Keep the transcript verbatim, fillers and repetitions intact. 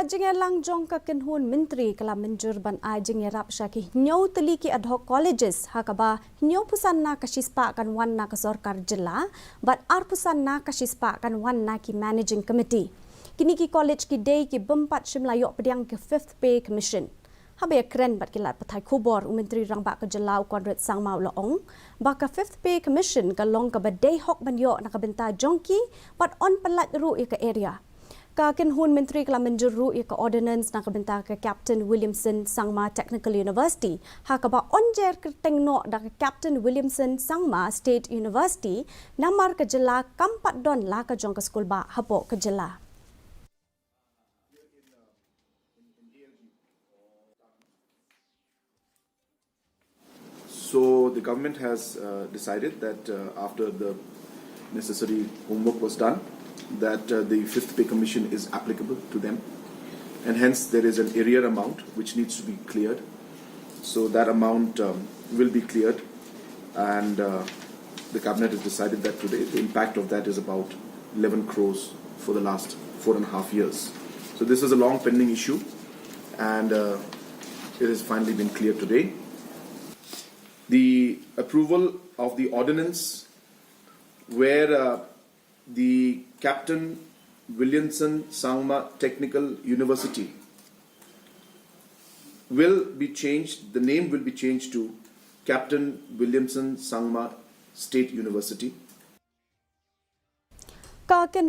Jingïalang jong ka kynhun myntri ka la mynjur ban ai jingïarap sha ki hynñiew tylli ki ad hoc colleges, ha kaba hynñiewphew san na ka shispah kan wan na ka sorkar jylla, bad arphew san na ka shispah kan wan na ki managing committee. Kine ki college ki dei ki bym pat shym la ïoh pdiang ki Fifth Pay Commission. Haba ïakren bad ki lad pathai khubor, u Myntri Rangbah ka jylla u Conrad Sangma u la ong ba ka Fifth Pay Commission ka long kaba dei hok ban ïoh na ka bynta jong ki, bad yn pyllait ruh ïa ka arrear. Ka kynhun myntri ka la mynjur ruh ïa ka ordinance na ka bynta ka Captain Williamson Sangma Technical University, ha kaba yn jer kyrteng noh da ka Captain Williamson Sangma State University, namar ka jylla kam pat don la ka jong ka skulbah hapoh ka jylla. So the government has uh, decided that uh, after the necessary homework was done, that uh, the Fifth Pay Commission is applicable to them, and hence there is an arrear amount which needs to be cleared. So that amount um, will be cleared, and uh, the cabinet has decided that today the impact of that is about eleven crores for the last four and a half years. So this is a long pending issue, and uh, it has finally been cleared today. The approval of the ordinance where uh, the Captain Williamson Sangma Technical University will be changed, the name will be changed to Captain Williamson Sangma State University. Ka kynhun